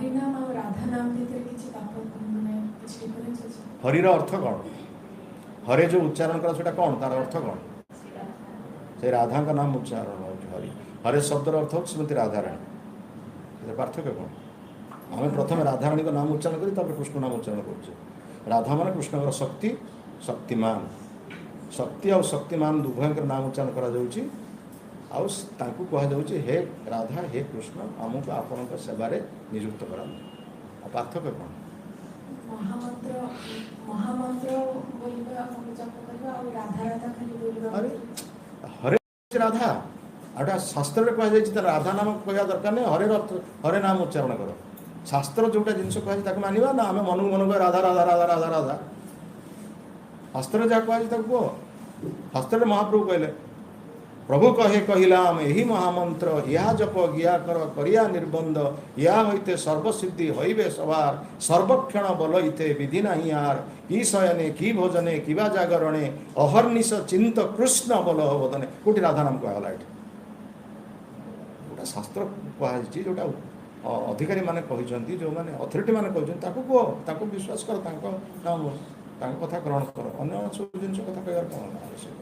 ହରିନାମ ଆଉ ରାଧା ନାମ ଭିତରେ କିଛି ପାପ, ମାନେ କିଛି ଡିଫରେନ୍ସ ଅଛି? ହରିର ଅର୍ଥ କ'ଣ? ହରେ ଯେଉଁ ଉଚ୍ଚାରଣ କର, ସେଟା କ'ଣ? ତାର ଅର୍ଥ କ'ଣ? ସେ ରାଧାଙ୍କ ନାମ ଉଚ୍ଚାରଣ ହେଉଛି ହରି। ହରେ ଶବ୍ଦର ଅର୍ଥ ହେଉଛି ଶ୍ରୀମତୀ ରାଧାରାଣୀ। ସେଥିରେ ପାର୍ଥକ୍ୟ କ'ଣ? ଆମେ ପ୍ରଥମେ ରାଧାରାଣୀଙ୍କ ନାମ ଉଚ୍ଚାରଣ କରି ତାପରେ କୃଷ୍ଣ ନାମ ଉଚ୍ଚାରଣ କରୁଛେ। ରାଧା ମାନେ କୃଷ୍ଣଙ୍କର ଶକ୍ତି, ଶକ୍ତିମାନ। ଶକ୍ତି ଆଉ ଶକ୍ତିମାନ ଉଭୟଙ୍କର ନାମ ଉଚ୍ଚାରଣ କରାଯାଉଛି ଆଉ ତାଙ୍କୁ କୁହାଯାଉଛି, ହେ ରାଧା, ହେ କୃଷ୍ଣ, ଆମକୁ ଆପଣଙ୍କ ସେବାରେ ନିଯୁକ୍ତ କରାନ୍ତୁ। ଆଉ ପାର୍ଥକ୍ୟ କ'ଣ? ମହାମନ୍ତ୍ର, ମହାମନ୍ତ୍ର ବୋଲିବା, ଜପ କରିବା ଆଉ ରାଧା ରାଧା ଖାଲି ବୋଲିବା। ଆରେ, ହରେ ରାଧା। ଆଉ ଏଟା ଶାସ୍ତ୍ରରେ କୁହାଯାଇଛି, ତାର ରାଧା ନାମ କହିବା ଦରକାର ନାହିଁ। ହରେ ଅର୍ଥ ହରେ ନାମ ଉଚ୍ଚାରଣ କର। ଶାସ୍ତ୍ର ଯୋଉଟା ଜିନିଷ କୁହାଯାଇଛି, ତାକୁ ମାନିବା ନା ଆମେ ମନକୁ ମନ କହିବା ରାଧା ରାଧା ରାଧା ରାଧା ରାଧା? ଶାସ୍ତ୍ରରେ ଯାହା କୁହାଯାଇଛି, ତାକୁ କୁହ। ଶାସ୍ତ୍ରରେ ମହାପ୍ରଭୁ କହିଲେ, ପ୍ରଭୁ କହେ କହିଲା ଆମେ ଏହି ମହାମନ୍ତ୍ର, ଇହା ଜପ ଗିଆ କର କରିଆ ନିର୍ବନ୍ଧ, ଇହା ହଇତେ ସର୍ବସିଦ୍ଧି ହଇବେ ସବାର, ସର୍ବକ୍ଷଣ ବଲଇତେ ବିଧି ନାହିଁ ଆର, କି ଶୟନେ କି ଭୋଜନେ କିବା ଜାଗରଣେ, ଅହର୍ନିଶ ଚିନ୍ତ କୃଷ୍ଣ ବଲ ବଦନେ। କୋଉଠି ରାଧା ନାମ କୁହାଗଲା ଏଠି? ଯୋଉଟା ଶାସ୍ତ୍ର କୁହାଯାଇଛି, ଯୋଉଟା ଅଧିକାରୀ ମାନେ କହିଛନ୍ତି, ଯୋଉମାନେ ଅଥରିଟି ମାନେ କହିଛନ୍ତି, ତାକୁ କୁହ, ତାକୁ ବିଶ୍ୱାସ କର, ତାଙ୍କ ନାମ, ତାଙ୍କ କଥା ଗ୍ରହଣ କର। ଅନ୍ୟ ସବୁ ଜିନିଷ କଥା କହିବାର କ'ଣ ଆବଶ୍ୟକ?